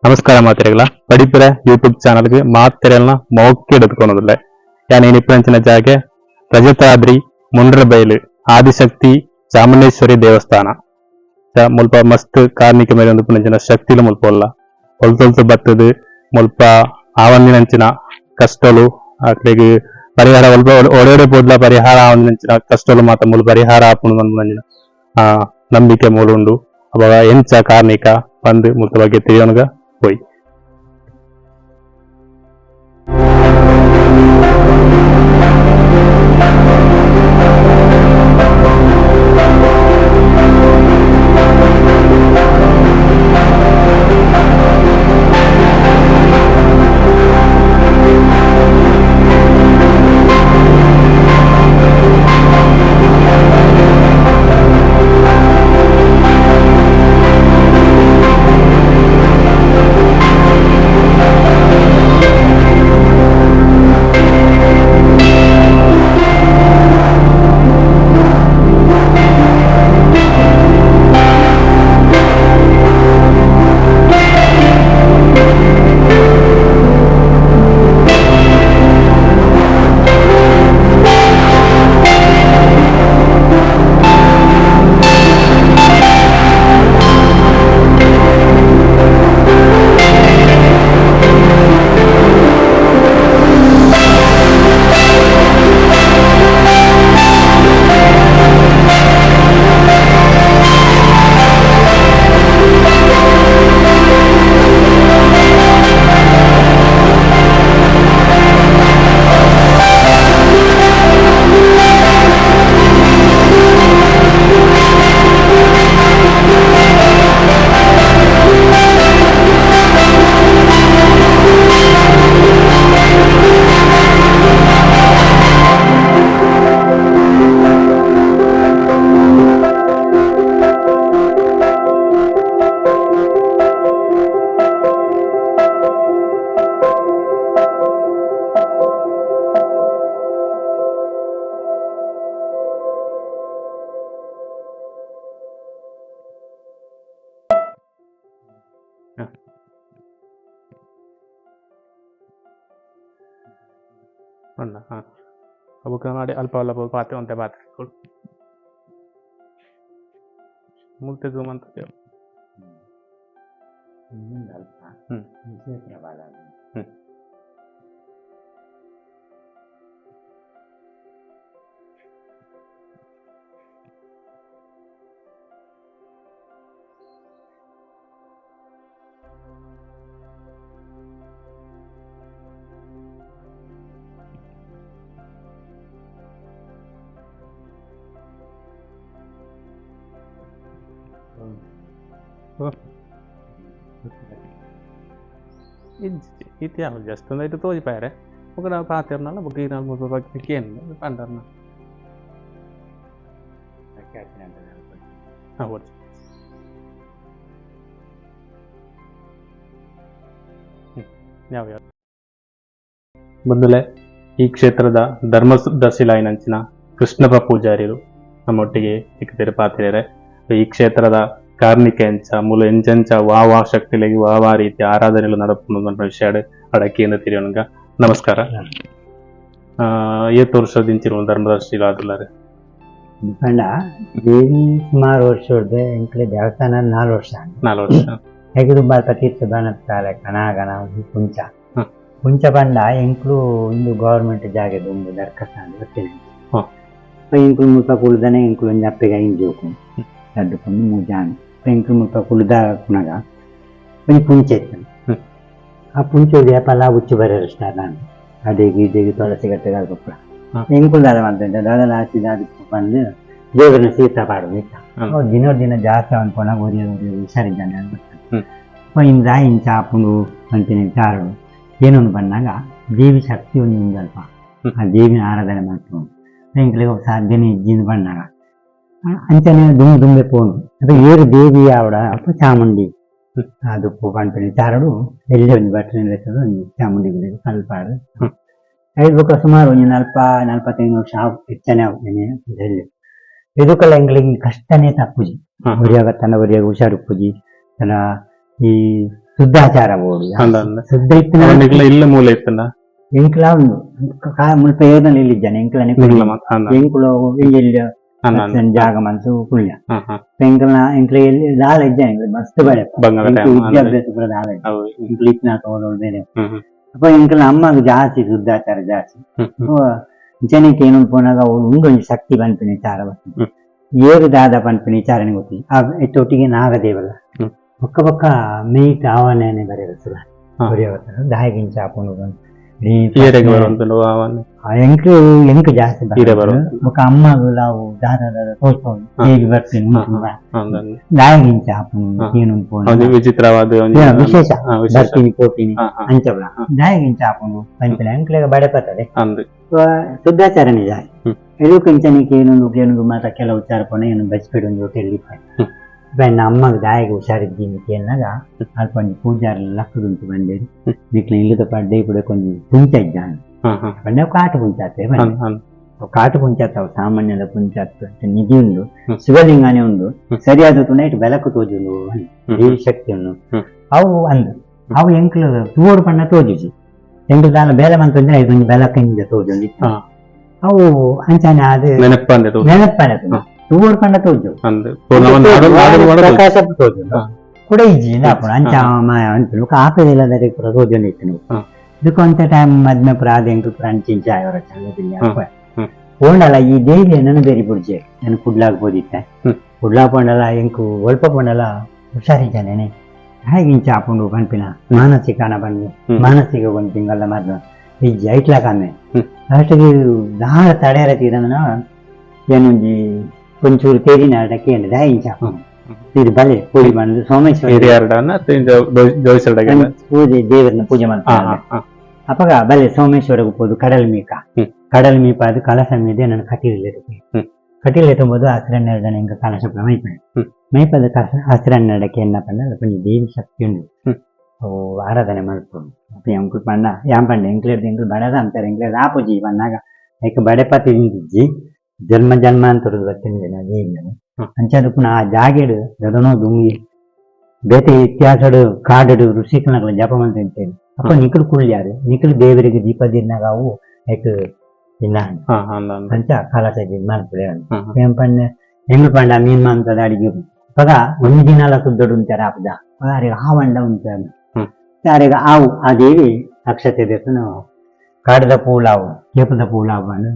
ನಮಸ್ಕಾರ ಮಾತೆರೆಗಳ ಪಡಿಪುರ ಯೂಟ್ಯೂಬ್ ಚಾನಲ್ಗೆ ಮಾತೆರೆಲ್ನ ಮೋಕೆ ಎತ್ಕೊಳೋದಿಲ್ಲ. ಯಾನ್ ಇನಿಪ್ರಂಚಿನ ಜಾಗೆ ರಜತಾದ್ರಿ ಮುಂಡ್ರಬೈಲು ಆದಿಶಕ್ತಿ ಚಾಮುಂಡೇಶ್ವರಿ ದೇವಸ್ಥಾನ. ಮುಲ್ಪ ಮಸ್ತ್ ಕಾರ್ಣಿಕ ಮೇಲೆ ಒಂದು ಪುನಂಚಿನ ಶಕ್ತಿಲು ಮುಲ್ಪ ಉಲ್ಲ. ಒಲ್ತೊಲ್ತು ಬತ್ತದು ಮುಲ್ಪ ಆವಂದಿನಂಚಿನ ಕಷ್ಟಲು ಅಕ್ಲೆಗ್ ಪರಿಹಾರ, ಒಲ್ಪ ಒಡೆಡೆ ಪೋದ್ಲ ಪರಿಹಾರ ಆವಂದಿನಂಚಿನ ಕಷ್ಟಲು ಮಾತ ಮೂಲು ಪರಿಹಾರ ಆಪುಂಡು ಪನ್ಪುನಂಚಿನ ನಂಬಿಕೆ ಮೂಲು ಉಂಡು. ಅವಾಗ ಎಂಚ ಕಾರ್ಣಿಕ ಪಂದ್ ಮುಲ್ತ ಬಗ್ಗೆ ತಿಳಿಯೋಣಗ ಪೋಯಿ. ಉಂಡ ಹಾ ಬೊಕ ಮಾಡಿ ಅಲ್ಪ ಅಲ್ಪ ಪಾತೆ ಒಂತೆ ಪಾತೆ ಮುಲ್ತೆ ಜೂಮ್ ಅಂತ. ಇನ್ನೊಂದು ಅಲ್ಪ ವಿಶೇಷವಾದ ಇಜ್ಜಿ ಇತ್ತೆ ಯಾವು ಜಸ್ಟ್ ಒಂದು ಐಟ್ ತೋಜಿಪಾಯರೆ. ಬೊಕ ನಾವು ಪಾತೆರ್ನಲ್ಲ, ಬೊಕ ಈ ನಾಲ್ ಮುಲ್ಪ ಬಗ್ಗೆ ಕೇಂದ್ ಪಂಡರ್ನ. ಹಾಂ, ಓಕೆ. ಯಾವ ಯಾವ ಬಂದುಲೆ ಈ ಕ್ಷೇತ್ರದ ಧರ್ಮದರ್ಶಿಲಾಯಿನಂಚಿನ ಕೃಷ್ಣಪ್ಪ ಪೂಜಾರಿರು ನಮ್ಮೊಟ್ಟಿಗೆ ಇಕ್ಕದಿರು ಪಾತಿರೆ. ಈ ಕ್ಷೇತ್ರದ ಕಾರ್ಣಿಕ ಎಂಚ, ಮೂಲ ಎಂಚೆಂಚ ವಾ ವಾ ಶಕ್ತಿಲೆಗ್ ವಾ ವಾ ರೀತಿ ಆರಾಧನೆಲು ನಡಪುಂಡು ಪನ್ಪಿನ ವಿಷಯಡ್ ಅಡಕಿಯಿಂದ ತಿರಿಯೋಣಗ. ನಮಸ್ಕಾರ. ಏತ್ ವರ್ಷದಿಂಚಿನ ಧರ್ಮದರ್ಶಿಲಾದುಲ್ಲಾರ್? ಪಂಡ ದೇವಿ ಸುಮಾರು ವರ್ಷ ಎಂಕ್ಲೆ ದೇವಸ್ಥಾನ 4 ವರ್ಷ. 4 ವರ್ಷ. ಹೇಗೆ ತುಂಬ ತೀರ್ಥ ಬನತ್ತಾಲೆ ಕಣ ಗಣ ಪುಂಚ. ಪುಂಚ ಪಂಡ ಎಂಕ್ಲು ಇಂದು ಗೌರ್ಮೆಂಟ್ ಜಾಗದ ಒಂದು ದರ್ಖಾಸ್ತ ಗೊತ್ತಿಲ್ಲ. ಎಂಕ್ಲು ಮುಲ್ಪ ಕುಳ್ದನೆ ಎಂಕ್ಲು ಒಂಜಿ ಅಪ್ಪೆಗೆ ಐನ್ ಜೋಕು, ರಡ್ಡ್ ಪೊಣ್ಣು ಮೂಜಿ ಆಣ್. ಎಂಕ್ಲು ಮುಲ್ಪ ಕುಳ್ದ ಪುನಗ ಒಂಜಿ ಪುಂಚ ಇತ್ತು. ಆ ಪುಂಚ ಏಪಲ ಉಚ್ಚು ಬರೆಯಲು ಸ್ಟಾರ್ಟ್ ಆಂಡ್. ಅಡೆಗ್ ಇಡೆಗ್ ತುಳಸಿ ಕಟ್ಟೆಗೆ ಅಲ್ಪಪುರ. ಎಂಕುಲು ದಾದ ಮಲ್ತುಂಡ ದಾದ ಲಾಸ್ಟ್ ದಾದ ಪಂದ್ ದೇವರನ್ನ ಸೀತ ಪಾಡುದು ಇತ್ತ. ಅವು ದಿನೋ ದಿನ ಜಾಸ್ತಿ ಅನ್ಪೋನಾಗ ಒರಿಯ ಒರಿಯ ಹುಷಾರಿದ್ದಾನೆ ಅನ್ಬಿಡ್ತಾನೆ. ಇಂದ ಇಂಚ ಆಪುಂಡು ಪನ್ಪಿನ ವಿಚಾರಡು ಏನೊಂದು ಬಂದಾಗ ದೇವಿ ಶಕ್ತಿ ಒಂದು ಉಂಡಲ್ಪ, ಆ ದೇವಿನ ಆರಾಧನೆ ಮಾಡ್ತು ಎಂಕ್ಲೆಗ್ ಸಾಧ್ಯನೇ ಇಜ್ಜಿಂದ್ ಪಣ್ಣಾಗ ಅಂಚನೆ ದುಂಬು ದುಂಬೆ ಪೋಂಡು. ಅಪ ಏರು ದೇವಿ ಆವಡ ಅಲ್ಪ ಚಾಮುಂಡಿ ಅದು ಪನ್ಪಿನ ವಿಚಾರಡು ಎಲ್ಲೆ ಒಂಜಿ ಬಟ್ಟನೆ ಒಂಜಿ ಚಾಮುಂಡಿ ಗುಡಿಗ್ ಕಲ್ಪಾಡ್. ಐದು ಬೊಕ ಸುಮಾರು ಒಂಜಿ 40-45 ವರ್ಷ ಆವು, ಹೆಚ್ಚನೆ ಆವು ಎಲ್ಲಿ ಎದುಕಲ್ಲ ಎಂಕ್ಲೆಗ್ ಕಷ್ಟನೇ ತಪ್ಪುಜಿ. ಒರಿಯಾಗ ತನ್ನ ಒರಿಯಾಗ ಹುಷಾರು ಉಪ್ಪುಜಿ, ತನ್ನ ಈ ಶುದ್ಧಾಚಾರ ಬೋಡು. ಅಂದ ಅಂದ. ಶುದ್ಧ ಇತ್ತಿನ ನಿಕ್ಲ ಇಲ್ಲ ಮೂಲ ಇತ್ತನ? ಎಂಕ್ಲ ಉಂಡು ಮುಲ್ಪ ಏರ್ನಲ್ಲಿ ಇಲ್ಲಿದ್ದಾನೆ ಎಂಕ್ಲ. ನಿಕ್ಲ ಮಾತ ಅಂದ. ಎಂಕುಲು ಇಲ್ಲಿ ಅಂದ ಅಂದ. ಜಾಗ ಮನ್ಸು ಕುಳ್ಳ. ಹಾ ಹಾ. ಎಂಕಲ್ನ ಎಂಕ್ಲ ಎಲ್ಲಿ ದಾಲ ಇಜ್ಜ, ಎಂಕ್ಲ ಮಸ್ತ್ ಬಡೆ. ಬಂಗಾರ ಎಂಕ್ಲು ಟೈಮ್. ವಿದ್ಯಾಭ್ಯಾಸ ಪೂರ ದಾಲ ಇಜ್ಜ. ಹೌದು. ಎಂಕ್ಲು ಇತ್ತಿನ ತೋಡೋಳು ಬೇರೆ. ಹ್ಮ್ ಹ್ಮ್. ಅಪ್ಪ ಎಂಕಲ್ನ ಅಮ್ಮಗ್ ಜಾಸ್ತಿ ಶುದ್ಧಾಚಾರ ಜಾಸ್ತಿ. ಹ್ಮ್ ಹ್ಮ್. ಜನಕ್ಕೆ ಏನು ಪೋನಾಗ ಉಂಡೊಂಜಿ ಶಕ್ತಿ ಪನ್ಪಿನ ವಿಚಾರ ಬರ್ತದೆ. ಏರು ದಾದ ಪನ್ಪಿನ ವಿಚಾರನೆ ಗೊತ್ತಿ ಆ ಒಟ್ಟಿಗೆ ನಾಗದೇವಲ್ಲ. ಬೊಕ್ಕ ಬೊಕ್ಕ ಮೇಯ್ಟ್ ಆವನೆ ಬರೆಯಲ್ಲ. ಬರೆಯವತ್ತ ದಾಯಗಿಂಚ ಆಪುಂಡು. ಈರೆಗ್ ಬರುವಂತುಂಡು ಆವನ್. ಎಂಕ್ ಎಂಕ್ ಜಾಸ್ತಿ ಈರೆ ಬರ್ತದೆ. ಬರುವಂತುಂಡು. ಬೊಕ್ಕ ಅಮ್ಮಗುಲ ಅವು ದಾದ ದಾದ ತೋಜ್ಪವುಂಡು. ಹೇಗೆ ಬರ್ತೀನಿ. ಅಂದ ಅಂದ. ದಾಯಗಿಂಚ ಆಪುಂಡು ಏನು ಪೋಂಡ. ಒಂಜಿ ವಿಚಿತ್ರವಾದ ಒಂಜಿ ವಿಶೇಷ. ವಿಶೇಷ. ಬರ್ತೀನಿ ಪೋಪಿನಿ. ಹಾ ಹಾ. ಅಂಚ ದಾಯಗಿಂಚ ಆಪುಂಡು ಪನ್ಪಿನ ಎಂಕ್ಲೆಗ್ ಬಡೆ ಪತ್ತದೆ. ಅಂದ್. ಶುದ್ಧಾಚಾರನೆ ಜಾಸ್ತಿ. ಎಲುಕು ಇಂಚನಿಗೆ ಏನು ಏನು ಮಾತ್ರ ಕೆಲವು ವಿಚಾರ ಪೋಣ ಏನು ಬಚ್ಪೆಡ್ ಒಂದು ಹೋಟೆಲ್. ಬೆನ್ನ ಅಮ್ಮಗ್ ದಾಯಗ ಹುಷಾರಿದ್ದೀನಿ ಕೇಳಿನಾಗ ಅಲ್ಪ ಒಂಜಿ ಪೂಜಾರಿ ಲಕ್ಕದುಂಟು ಬಂದೇರು. ನಿಕ್ಲ ಇಲ್ಲದ ಪಡ್ಡೆ ಕೂಡ ಕೊಂಜಿ ಪುಂಚ ಇದ್ದಾನೆ. ಹಾ ಹಾ. ಪಂಡ ಕಾಟು ಪುಂಚಾತೆ ಬಂಡೆ. ಅಂದ್ ಅಂದ್. ಅವು ಕಾಟು ಪುಂಚಾತ ಅವು ಸಾಮಾನ್ಯದ ಪುಂಚಾತ ನಿಧಿ ಉಂಡು. ಶಿವಲಿಂಗನೇ ಉಂಡು. ಸರಿಯಾದ ತುಣ ಇಟ್ಟು ಬೆಳಕು ತೋಜುಂಡು. ದೇವಿ ಶಕ್ತಿ ಉಂಡು. ಅವು ಅಂದ್ ಅವು ಎಂಕ್ಲು ತೂವೊಡು ಪಂಡ ತೋಜುಜಿ. ಎಂಕ್ಲು ದಾಲ ಬೇಲೆ ಮಂತಂದ್ರೆ ಐದೊಂಜಿ ಬೆಳಕು ಇಂಜ ತೋಜುಂಡು. ಅವು ಅಂಚಾನೆ ಅದು. ನೆನಪಂದೆ ತೂ. ನೆನಪನೆ ತೂವೊಡು ಪಂಡ ತೋಜು. ಅಂದ್ ಪೂರ್ಣ ನಾಡು ನಾಡು ಮಾಡೋದು. ಪ್ರಕಾಶ ತೋಜುಂಡು. ಕೂಡ ಇಜ್ಜಿ ಆಪುಂಡು ಅಂಚ ಮಾಯ ಅನ್ಪುಂಡು. ಬೊಕ್ಕ ಆಪೆದಿಲ್ಲದರೆ ಪೂರ ತೋಜೊಂದು ಇತ್ತು. ಇದಕ್ಕೆ ಒಂತೆ ಟೈಮ್ ಮದ್ಮೆ ಪೂರ ಆದ್ ಎಂಕ್ಲು ಪೂರ ಅಂಚಿಂಚ ಆಯವರ ಚಂದ. ಪೋಂಡಲ ಈ ದೇವಿ ನನ್ನ ಬೇರಿ ಬುಡ್ಜೆ ನಾನು ಕುಡ್ಲಾಗ್ ಪೋದಿತ್ತೆ. ಕುಡ್ಲಾ ಪೋಂಡಲ ಎಂಕು ಒಲ್ಪ ಪೋಂಡಲ ಹುಷಾರಿದ್ದಾನೆ ಹಾಗೆ ಇಂಚ ಆಪುಂಡು ಪನ್ಪಿನ ಮಾನಸಿಕ ಹಣ ಬಂದು. ಮಾನಸಿಕ ಒಂದು ತಿಂಗಳ ಮದ್ದು ಇಜ್ಜಿ ಐಟ್ಲಾ ಕಾಮೆ. ಲಾಸ್ಟಿಗೆ ದಾಳ ತಡೆಯರ ತೀರಂದನ ಏನೊಂಜಿ ಒಂಚೂರು ತೇರಿನ ಕೇಂದ್ರ ದಾಯ ಇಂಚ ಆಪುಂಡು. ಇದು ಬಲೆ ಪೂಜೆ ಬಂದು ಸೋಮೇಶ್ವರ ಹಿರಿಯರ್ಡನ ಜೋಯಿಸಲ್ಡಾಗೆಲ್ಲ. ಪೂಜೆ ದೇವರನ್ನ ಪೂಜೆ ಹಾ. ಮಾಡ್ತಾರೆ. ಹಾ ಹಾ. ಅಪಗ ಬಲೆ ಸೋಮೇಶ್ವರಗೆ ಪೋದು ಕಡಲ್ ಮೀಕ. ಕಡಲ್ ಮೀಪ ಅದು ಕಲಸ ಮೀದೆ ನನ್ನ ಕಟೀಲ್ ಇರುತ್ತೆ. ಕಟೀಲ್ ಎತ್ತುಂಬೋದು ಹಸಿರನ್ನೆರಡನ ಹಿಂಗ ಕಲಶ ಪೂರ ಮೈಪೆ. ಮೈಪದ ಕಲಶ ಹಸಿರನ್ನೆರಡಕ್ಕೆ ಎನ್ನ ಪಂಡ ಅದು ಕೊಂಚ ದೇವಿ ಶಕ್ತಿ ಉಂಡು. ಅವು ಆರಾಧನೆ ಮಲ್ಪೊಡು. ಅಪ್ಪ ಎಂಕುಲು ಪಂಡ ಯಾನ್ ಪಂಡ ಎಂಕ್ಲೆರ್ದ್ ಎಂಕುಲು ಬಡದ ಅಂತಾರೆ ಎಂಕ್ಲೆರ್ದ್ ಆಪುಜಿ ಪನ್ನಾಗ ಐಕ್ ಬಡೆಪತಿ ಇಜ್ಜಿ ಜನ್ಮ ಜನ್ಮಾಂತರದ ಬತ್ತಿನ ದೇವಿ. ಅಂಚಾದ್ ಪುನ ಆ ಜಾಗೆಡ್ ದದನೋ ದುಂಗಿ ಬೇತೆ ಇತಿಹಾಸಡ್ ಕಾಡುಡು ಋಷಿಕನಕುಲು ಜಪ ಮಲ್ತೊಂದಿತ್ತೆರ್. ಅಪ್ಪ ನಿಕುಲು ಕುಳ್ಳ್ಯಾರ್ ನಿಕುಲು ದೇವರಿಗೆ ದೀಪ ದೀರ್ನಾಗ ಅವು ಐಕ್ ಇಲ್ಲ. ಹಾ ಹಾ ಅಂದ ಅಂದ. ಅಂಚ ಕಲಸ ಮಲ್ಪುಲೆ. ಹಾ ಹಾ. ಏನ್ ಪಂಡೆ ಎಂಕುಲು ಪಂಡ ಮೀನ್ ಮಾಂಸದ ಅಡಿಗೆ ಪಗ ಒಂಜಿ ದಿನಲ ಸುದ್ದಡು ಉಂತಾರೆ ಆಪುಜ ಅರೆಗ್ ಹಾವಂಡ ಉಂತಾರೆ. ಅರೆಗ್ ಆವು ಆ ದೇವಿ ಅಕ್ಷತೆ ದೇತುನ ಕಾಡದ ಪೂಲಾವು ಕೇಪದ ಪೂಲಾವು ಪಂಡ.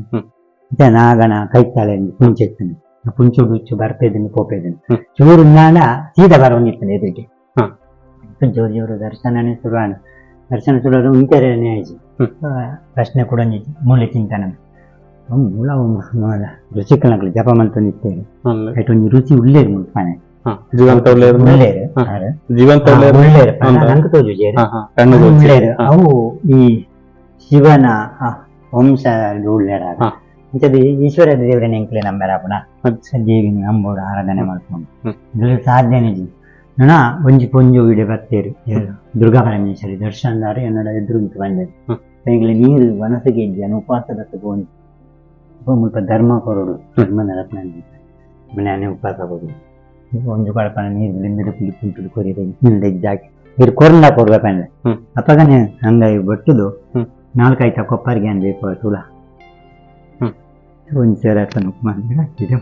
ಇಂಚ ನಾಗನ ಕೈತಾಳೆ ಪುಂಚೆತ್ತುಂಡು ಪುಂಚುಡು ಉಚ್ಚು ಬರ್ಪೆದಿನ ಪೋಪೆದಿನ. ಚೂರು ಉಂದಾಂಡ ಸೀದಾ ಬರೊಂದಿತ್ತುಂಡು ಎದುರಿಗೆ. ಜೋರು ಜೋರು ದರ್ಶನನೇ ಶುರು ಆಂಡ್. ದರ್ಶನ ಶುರು ಉಂತೆರೆನೇ ಆಯ್ಜಿ. ಪ್ರಶ್ನೆ ಕೂಡ ಒಂಜಿ ಮೂಲೆ ಚಿಂತನೆ ಮೂಲ ರುಚಿಕಲ್ನಕುಲು ಜಪ ಮಲ್ತೊಂದಿತ್ತೆರ್. ಅಂದ್. ಐಟ್ ಒಂಜಿ ರುಚಿ ಉಲ್ಲೆರ್ ಮುಲ್ಪನೆ. ಹಾ, ಜೀವಂತ ಉಲ್ಲೇರ್. ಉಲ್ಲೆರ್. ಆರ್. ಜೀವಂತ ಉಲ್ಲೇರ್. ಉಲ್ಲೆರ್ ಪಂಡ ಅಂದ. ನಂಕ್ ತೋಜುಜೆರ್. ಹಾ ಹಾ, ಕಣ್ಣು ಗೊಚ್ಚಿ. ಉಲ್ಲೆರ್ ಅವು ಈ ಶಿವನ ವಂಶ ಉಲ್ಲೆರ್. ಇಂಚದ ಈಶ್ವರ ದೇವರನ್ನ ಎಂಕ್ಲೆ ನಂಬೆರ್ ಆಪುನ. ದೇವಿನ ನಂಬೋಡು ಆರಾಧನೆ ಮಲ್ಪೊಂಡು. ಇಂದು ಸಾಧ್ಯನೇ ಇಜ್ಜಿ. ನನ ಒಂಜಿ ಪೊಂಜು ಇಡೆ ಬತ್ತೇರು ದುರ್ಗಾ ಪರಮೇಶ್ವರಿ ದರ್ಶನದಾರು ಎನ್ನಡ ಎದುರುಂಟು ಬಂದೆರ್. ಎಂಕ್ಲೆ ನೀರು ವನಸುಗೆ ಇಜ್ಜಿ ಅನು ಉಪವಾಸ ಬತ್ತು ಪೋಂಡು ಮುಲ್ಪ ಧರ್ಮ ಕೊರೊಡು ಧರ್ಮ ನಡಪುನ ಮನೆ ಉಪವಾಸ ಕೊರೊಡು ಒಂಜಿ ಕೊಡಪನ ನೀರು ಲಿಂಬಿದ ಪುಲಿ ಪುಂಟುಡು ಕೊರಿಯರೆ ಇಂದ ಇಜ್ಜಾಕಿ ಇರು ಕೊರ್ಂಡ ಕೊರ್ಗ ಪಂಡೆ. ಅಪಗನೆ ಅಂಗೈ ಬಟ್ಟುದು. ನಾಲ್ಕೈತ ಕೊಪ್ಪರಿಗೆ ಬೇಕು ತುಳ. ಒಂಜಿ ಸೇರ ಇದು.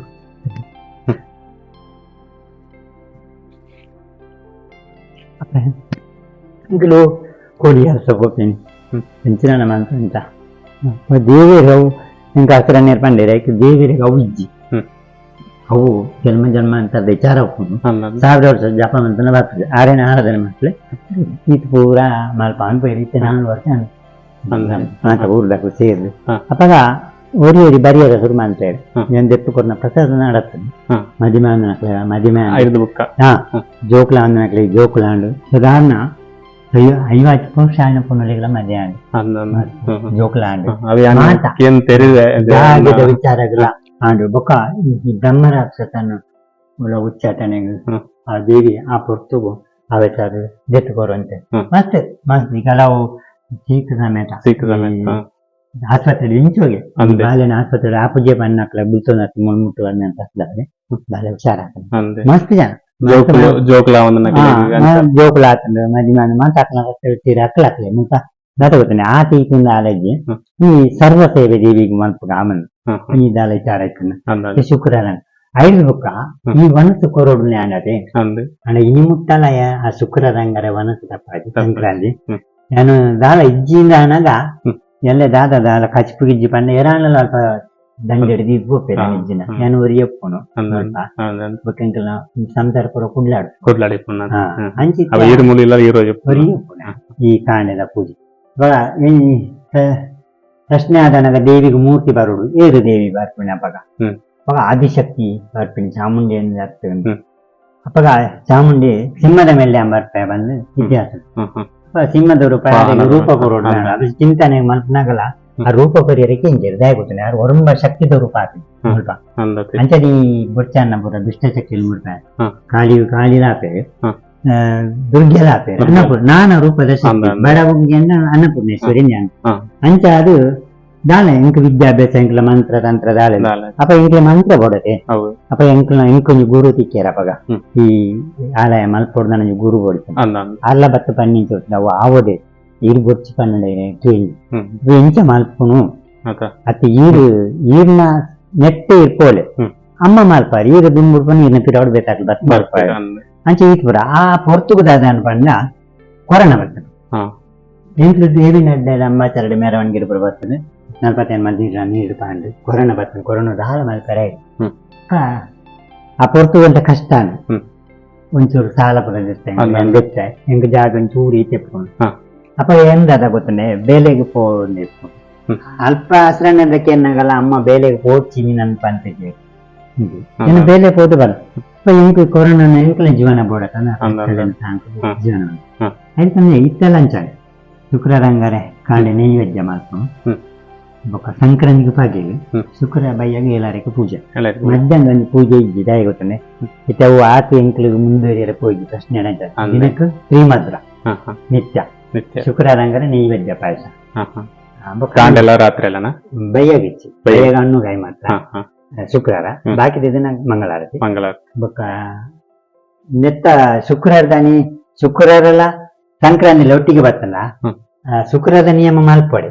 ಎಂಕುಲು ಕೋಡಿ ಅಲ್ಸ ಪೋಪಿನಿ. ಎಂಚಿನ ಮಂತ ಇಂಚ ದೇವಿಯರು ಅವು ಎಂಕ್ ಹಸಿರ ನೀರು ಪಂಡೇರು ಐಕ್ ದೇವಿಯರಿಗೆ ಅವು ಇಜ್ಜಿ. ಅವು ಜನ್ಮ ಜನ್ಮಾಂತರದ ವಿಚಾರ ಉಪ್ಪುಂಡು. ಅಂದ ಅಂದ. ಸಾವಿರ ವರ್ಷ ಜಪ ಮಂತನ ಬರ್ತದೆ ಆರೇನ ಆರಾಧನೆ ಮಾಡ್ತದೆ ಈತ್ ಪೂರ ಮಲ್ಪ ಅನ್ಪೈರ್ ಇತ್ತೆ 4 ವರ್ಷ ಅಂದ. ಮಾತ ಊರ್ದಕ್ಲು ಸೇರ್ದು. ಅಪಗ ಒರಿ ಒರಿ ಬರಿಯರ ಶುರು ಮಾಡ್ತಾರೆ. ಏನ್ ದೆತ್ತು ಕೊರ್ನ ಪ್ರಸಾದ ನಡತ್ತದೆ. ಮದಿಮೆ ಅಂದನಕ್ಲೆ ಮದಿಮೆ ಆಂಡ್. ಐದು ಬುಕ್ಕ. ಹಾ ಜೋಕುಲ ಅಂದನಕ್ಲೆ ಜೋಕುಲಾಂಡು ಸಾಧಾರಣ 50 ಪುರುಷ ಆಯ್ನ ಪೊಣ್ಣುಲೆಗ್ಲ ಮದ್ದೆ ಆಂಡ್. ಅಂದ ಅಂದ. ಹ್ಮ್ ಹ್ಮ್. ಜೋಕುಲಾಂಡು. ಅವು ಯಾನ್ ಮಾತ. ಏನ್ ತೆರಿದೆ. ಜಾಗದ ವಿಚಾರಗಳ ಆಂಡು ಬೊಕ್ಕ ಈ ಬ್ರಹ್ಮರಾಕ್ಷಸನ ಉಲ ಉಚ್ಚಾಟನೆಗ್ ಆ ದೇವಿ ಆ ಪೊರ್ತುಗು ಆ ವಿಚಾರ ದೆತ್ತು ಕೊರುವಂತೆ. ಮಸ್ತ್ ಮಸ್ತ್ ಕೆಲವು ಸೀಕ್ ಸಮೇತ. ಸಿಕ್ಕ ಸಮೇತ. ಈ ಆಸ್ಪತ್ರೆ ಇಂಚೋಗೆ. ಅಂದೆ. ಬಾಲೆನ ಆಸ್ಪತ್ರೆ ಆಪುಜೆ ಪನ್ನಕ್ಲೆ ಬುಲ್ತೊಂದು ಮುಳ್ಮುಟ್ಟು ಬಂದಂತ ಬಾಲೆ ಹುಷಾರಾಗ್ತದೆ. ಅಂದೆ. ಮಸ್ತ್ ಜನ. ಜೋಕುಲು ಜೋಕುಲ ಜೋಕುಲು ಆತಂಡ ಮದಿಮಾನ ಮಾತ ಅಕ್ಲ ತೀರ ಅಕ್ಲ ಅಕ್ಲೆ ಮುಲ್ಪ ದಾದ ಗೊತ್ತನೆ ಆ ತೀಪಿಂದ ಆಲಜ್ಜಿ ಈ ಸರ್ವ ಸೇವೆ ದೇವಿಗೆ ಮಲ್ಪುಗ ಆಮನ್ ಈ ದಾಲ ವಿಚಾರ ಇಪ್ಪುನ ಶುಕ್ರವಾರ ಐದು ಬುಕ್ಕ ಈ ವನಸು ಕೊರೋಡು ಆಂಡತೆ ಅಂಡ ಈ ಮುಟ್ಟಲ ಆ ಶುಕ್ರರಂಗರ ವನಸು ತಪ್ಪಾಜಿ ಸಂಕ್ರಾಂತಿ ನಾನು ದಾಲ ಇಜ್ಜಿಂದ ಅನಗ ಎಲ್ಲ ದಾದ ದಾಲ ಕಚ್ಪು ಗಿಜ್ಜಿ ಪಂಡ ಎರಾಣಲ ಅಲ್ಪ ದಂಡೆಡ್ ದೀದ್ ಪೋಪೆ ಇಜ್ಜಿನ ನಾನು ಒರಿಯಪ್ಪುನು ಬೊಕ್ಕ ಎಂಕಲ್ನ ಸಂಸಾರ ಪೂರ ಕುಡ್ಲಾಡು ಕುಡ್ಲಾಡಿ ಅಂಚಿ ಒರಿಯಪ್ಪುನ ಈ ಕಾಂಡೆದ ಪೂಜೆ ಪ್ರಶ್ನೆ ಆದನಗ ದೇವಿಗೆ ಮೂರ್ತಿ ಬರೋಡು ಏರು ದೇವಿ ಬರ್ಪಿಣಿ ಅಪಗ ಅಪಗ ಆದಿಶಕ್ತಿ ಬರ್ಪಿಣಿ ಚಾಮುಂಡಿ ಎಂದು ಅಪಗ ಚಾಮುಂಡಿ ಸಿಂಹದ ಮೇಲೆ ಬರ್ಪೆ ಬಂದು ಇತಿಹಾಸ ಸಿಂಹದ ರೂಪ ರೂಪ ಕೊರೋಡು ಅದು ಚಿಂತನೆ ಮಲ್ಪನಾಗಲ ಆ ರೂಪ ಕೊರಿಯರಿಗೆ ಇಂಜೆರ್ ದಯ ಗೊತ್ತನೆ ಯಾರು ಒರಂಬ ಶಕ್ತಿದ ರೂಪ ಆತ ಮುಲ್ಪ ಅಂಚದಿ ಬೊಡ್ಚಾನ್ನ ಪೂರ ದುಷ್ಟಶಕ್ತಿ ಮುಲ್ಪ ಕಾಳಿ ಕಾಳಿಲಾಪೆ ದುರ್ಗೆಲಾಪೆ ಅನ್ನಪೂರ್ಣ ನಾನಾ ರೂಪದ ಶಕ್ತಿ ಬಡವುಗೆ ಅನ್ನಪೂರ್ಣೇಶ್ವರಿ ಜ್ಞಾನ ಅಂಚ ಅದು ದಾಲ ಎಂಕ್ ವಿದ್ಯಾಭ್ಯಾಸ ಎಂಕ್ಲ ಮಂತ್ರ ತಂತ್ರ ದಾಲೆ ಅಪ್ಪ ಎಂಕ್ಲ ಮಂತ್ರ ಕೊಡತೆ ಅಪ್ಪ ಎಂಕ್ಲ ಎಂಕೊಂಜಿ ಗುರು ತಿಕ್ಕ್ಯಾರ ಅಪಗ ಈ ಆಲಯ ಮಲ್ಪೊಡ್ದ ನಂಜಿ ಗುರು ಕೊಡ್ತೆ ಅಲ್ಲ ಬತ್ತು ಪನ್ನಿಂಚ ಅವು ಆವದೆ ಈರು ಬೊಚ್ಚಿ ಪನ್ನಡೆ ಕೇಂಜಿ ಎಂಚ ಮಲ್ಪುನು ಅತ್ತ ಈರು ಈರ್ನ ನೆಟ್ಟೆ ಇರ್ಪೋಲೆ ಅಮ್ಮ ಮಲ್ಪಾರು ಈರು ದುಂಬುಡ್ಪನು ಈರ್ನ ಪಿರವಡ್ ಬೇಕಾಗ್ತದೆ ಬತ್ತು ಮಲ್ಪಾರು ಅಂಚೆ ಈತ್ ಪೂರ ಆ ಪೊರ್ತುಗು ದಾದ ಪಂಡ ಕೊರೋನಾ ಬರ್ತದೆ ಎಂಕ್ಲು ದೇವಿ ನಡ್ಡೆ ಅಂಬಾಚರಡೆ ಮೆರವಣಿಗೆ ಪೂರ ಬರ್ತದೆ ನಲ್ಪತ್ತೈದು ಮಂದಿ ನೀರು ಪಾಂಡು ಕೊರೋನಾ ಬರ್ತದೆ ಕೊರೋನಾ ದಾಲ ಮಲ್ಪರೆ ಆ ಪೊರ್ತು ಅಂತ ಕಷ್ಟ ಒಂಚೂರು ಸಾಲ ಪೂರ ಗೊತ್ತೆ ಎಂಕ್ ಜಾಗ ಒಂಚೂರು ಈತೆ ಪೋನು ಅಪ್ಪ ಏನ್ ದಾದ ಗೊತ್ತನೆ ಬೇಲೆಗೆ ಪೋಂದಿಪ್ಪು ಅಲ್ಪ ಆಶ್ರಯದಕ್ಕೆ ಏನಾಗಲ್ಲ ಅಮ್ಮ ಬೇಲೆಗೆ ಪೋಡ್ತೀನಿ ನನ್ ಪಂತಿಗೆ ಏನು ಬೇಲೆ ಪೋದು ಬರ ಎಂಕ್ ಕೊರೋನಾ ಎಂಕ್ಲ ಜೀವನ ಬೋಡತನ ಜೀವನ ಆಯ್ತಂದ್ರೆ ಇತ್ತೆಲ್ಲ ಅಂಚಾನೆ ಶುಕ್ರರಂಗರೆ ಕಾಂಡೆ ನೈವೇದ್ಯ ಮಾಡ್ಕೊಂಡು ಬೊಕ್ಕ ಸಂಕ್ರಾಂತಿಗೆ ಪಗಿಲು ಶುಕ್ರ ಬಯ್ಯಾಗ ಏಲಾರಕ್ಕೆ ಪೂಜೆ ಮಧ್ಯಾಹ್ನ ಒಂದು ಪೂಜೆ ಇಜ್ಜಿ ದಾಯ ಗೊತ್ತನೆ ಇತ್ತೆ ಅವು ಆತು ಎಂಕ್ಲಿಗೆ ಮುಂದುವರಿಯರೆ ಪೋಯಿ ಪ್ರಶ್ನೆ ದಿನಕ್ಕೆ ತ್ರಿಮದ್ರ ನಿತ್ಯ ಶುಕ್ರವಾರ ಹಂಗಾರೆ ನೈವೇದ್ಯ ಪಾಯಸ ರಾತ್ರಿ ಎಲ್ಲ ಬಯ್ಯಾಗಿಚ್ಚಿ ಬಯ್ಯಾಗ ಹಣ್ಣುಗಾಯಿ ಮಾತ್ರ ಶುಕ್ರವಾರ ಬಾಕಿ ದಿನ ಮಂಗಳಾರತಿ ಬೊಕ್ಕ ನೆತ್ತ ಶುಕ್ರವಾರದಾನಿ ಶುಕ್ರವಾರ ಸಂಕ್ರಾಂತಿ ಒಟ್ಟಿಗೆ ಬರ್ತಲ್ಲ ಶುಕ್ರವಾರದ ನಿಯಮ ಮಲ್ಪೊಡೆ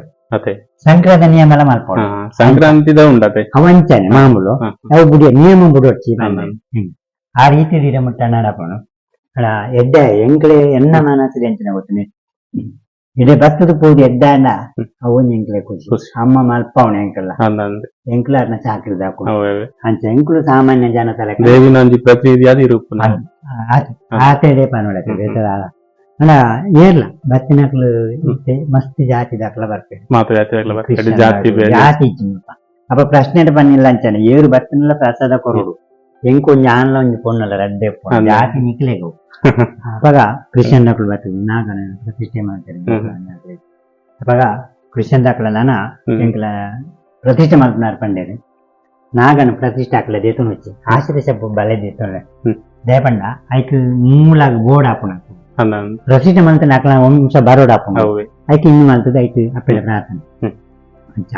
ಸಂಕ್ರಾಂತಿ ನಿಯಮ ಎಲ್ಲ ಮಲ್ಪೊಡೆ ಸಂಕ್ರಾಂತಿದ ಉಂಡತೆ ಅವಂಚನೆ ಮಾಮೂಲು ಅವು ಬುಡಿಯ ನಿಯಮ ಬುಡೊಡ್ಚಿ ಆ ರೀತಿ ದಿನ ಮುಟ್ಟ ನಡಪಣು ಅಲ್ಲ ಎಡ್ಡೆ ಎಂಕ್ಲೆ ಎನ್ನ ಮನಸ್ಸು ಎಂಚಿನ ಗೊತ್ತನೆ ಇಡೆ ಬತ್ತದ ಪೂಜೆ ಎಡ್ಡಾಂಡ ಅವು ಎಂಕ್ಲೆ ಖುಷಿ ಅಮ್ಮ ಮಲ್ಪವಣ ಎಂಕಲ್ಲ ಎಂಕ್ಲ ಅದನ್ನ ಚಾಕ್ರಿ ದಾಕು ಅಂಚ ಎಂಕ್ಲು ಸಾಮಾನ್ಯ ಜನ ತಲೆ ದೇವಿನ ಒಂಜಿ ಪ್ರತಿನಿಧಿಯಾದ ಇರುಪ್ಪುನ ಆತೇಡೆ ಪನೊಳಕ್ಕೆ ಬೇತದ ಅಲ್ಲ ಏರ್ಲ ಬತ್ತಿನಕ್ಲು ಮಸ್ತ್ ಜಾತಿ ದಾಖಲ ಬರ್ಪೇರು ಮಾತ ಜಾತಿ ದಾಖಲ ಬರ್ಪೇರು ಜಾತಿ ಬೇರೆ ಜಾತಿ ಇಜ್ಜಿನಪ್ಪ ಅಪ್ಪ ಪ್ರಶ್ನೆ ಪನ್ನಿಲ್ಲ ಅಂಚನೆ ಏರು ಬತ್ತಿನಲ್ಲ ಪ್ರಸಾದ ಕೊರೋಡು ಎಂಕೊಂಜಿ ಆನ್ಲ ಒಂಜಿ ಪೊಣ್ಣಲ್ಲ ರಡ್ಡೆ ಜಾತಿ ನಿಕ್ಲೆಗು ಅಪಗ ಕ್ರಿಶ್ಚಿಯನ್ ದಾಖಲು ಬರ್ತದೆ ನಾಗನ ಪ್ರತಿಷ್ಠೆ ಮಾಡ್ತಾರೆ ಅಪಗ ಕ್ರಿಶ್ಚಿಯನ್ ದಾಖಲ ಎಂಕ್ಲ ಪ್ರತಿಷ್ಠೆ ಮಾಡ್ತಾರೆ ಪಂಡೇರು ನಾಗನ ಪ್ರತಿಷ್ಠೆ ಹಾಕಲ ದೇತುನು వచ్చి ಆಶ್ರಯ ಸಬ್ಬು ಬಲೆ ದೇತುನ ದಯಪಂಡ ಐಕ್ ಮೂಲಾಗ ಬೋರ್ಡ್ ಹಾಪುನ ಪ್ರತಿಷ್ಠೆ ಮಾಡ್ತಾನೆ ಅಕ್ಲ ವಂಶ ಬರೋಡ್ ಹಾಪುನ ಐಕ್ ಇನ್ನು ಮಾಡ್ತದೆ ಐಕ್ ಅಪ್ಪೆಡ ಪ್ರಾರ್ಥನೆ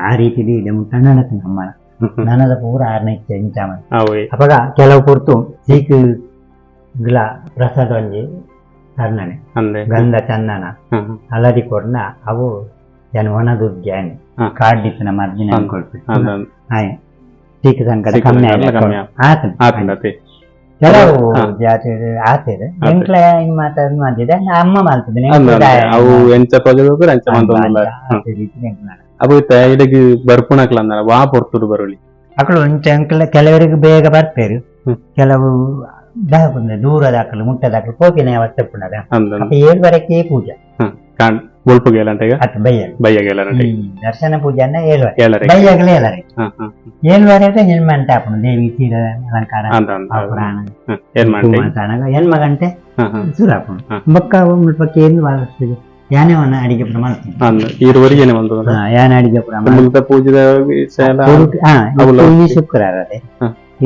ಆ ರೀತಿ ಇದೆ ಮುಟ್ಟ ನಡತೀನಿ ಅಮ್ಮ ನನದ ಪೂರ ಆರನೇ ಇಂಚ ಅಪಗ ಕೆಲವು ಪೊರ್ತು ಸೀಕ್ ಗ್ಲ ಪ್ರಸಾದ ಒಂಜಿ ಅರ್ಣನೆ ಗಂಧ ಚಂದನ ಹಳದಿ ಕೊರ್ನ ಅವು ಜನ ಒಣ ದುರ್ಗ್ಯಾನಿ ಕಾಡ್ದಿತ್ತಿನ ಮರ್ಜಿನ ಅನ್ಕೊಳ್ಪಿ ಆಯ್ ಸೀಕ್ ಸಂಕಟ ಕಮ್ಮಿ ಆಯ್ತು ಕೆಲವು ಜಾತಿ ಆತೇರು ಎಂಕ್ಲ ಮಾತಾಡ್ ಮಾಡ್ತಿದ್ದೆ ಅಮ್ಮ ಮಾಡ್ತಿದ್ದೆ ಅವು ಎಂಚ ಪ್ರಜೆ ಎಂಚ ಅವು ಇಡಗ್ ಬರ್ಪುಣಕ್ಲ ಅಂದ್ರ ವಾ ಪೊರ್ತುಡು ಬರೋಲಿ ಅಕಳು ಒಂಚ ಎಂಕ್ಲ ಕೆಲವರಿಗೆ ಬೇಗ ಬರ್ಪೇರು ಕೆಲವು ದೂರದ ದಾಖಲು ಮುಟ್ಟದ ದಾಖಲು ಪೋಪಿನ ಅವಸ್ಥೆ ಪುಣದ ಅಪ್ಪ ಏಳುವರೆಗೆ ಪೂಜೆ ದರ್ಶನ ಪೂಜೆ ಅನ್ನ ಏಳುವರೆ ಬಯ್ಯಾಗಲೇ ಏಳರೆ ಏಳುವರೆ ಹೆಣ್ಮಂಟೆ ಆಪುಣ ದೇವಿ ತೀರ ಅಲಂಕಾರ ಎಣ್ಮ ಗಂಟೆ ಶುರು ಆಪುಣ ಬೊಕ್ಕ ಮುಲ್ಪ ಕೇಂದ್ರ ಯಾನೆ ವನ ಅಡಿಗೆ ಪೂರ ಮಲ್ಪುನು ಇರುವರೆಗೆ ಯಾನೆ ಅಡಿಗೆ ಪೂರ ಪೂಜೆದ ಇನಿ ಶುಕ್ರವಾರ ಅದೇ